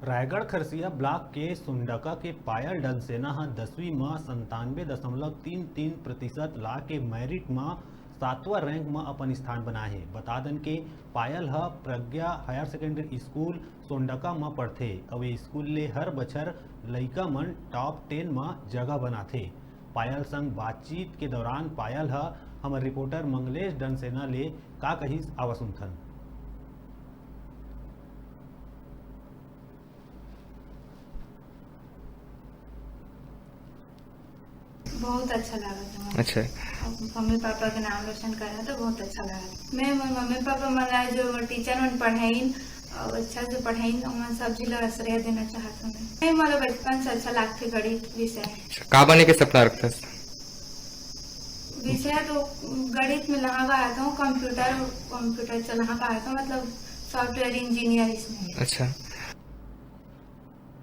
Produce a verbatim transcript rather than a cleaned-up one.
Raigarh Kharsia block के सोंडका के पायल डनसेना ह दसवीं म संतानवे दशमलव तीन तीन प्रतिशत ला के मेरिट म सातवां रैंक म अपन स्थान बनाए हे। बता दन के पायल ह प्रज्ञा हायर सेकेंडरी स्कूल सोंडका म पढ़थे अउ ए स्कूल ले हर बछर लइका मन टॉप टेन म जगह बनाथे। पायल संग बातचीत के दौरान पायल ह हमर रिपोर्टर मंगलेश डनसेना ले का कहिस, आवा सुनथन। बहुत अच्छा लगा था। अच्छा। अब मम्मी पापा के नाम रोशन करा तो बहुत अच्छा लगा। मैं मोर मम्मी पापा मला जो टीचर मन पढ़ाइन और अच्छा से पढ़ाइन, उन सब चीज ला श्रेय देना चाहत हूँ मैं। मैं मोला बचपन से अच्छा लागथे गणित विषय। अच्छा, का बने के सपना रखथस? विषय तो गणित में लहा पाया था, कंप्यूटर, कंप्यूटर चलाहा पाया था, मतलब सॉफ्टवेयर इंजीनियर इसमें। अच्छा।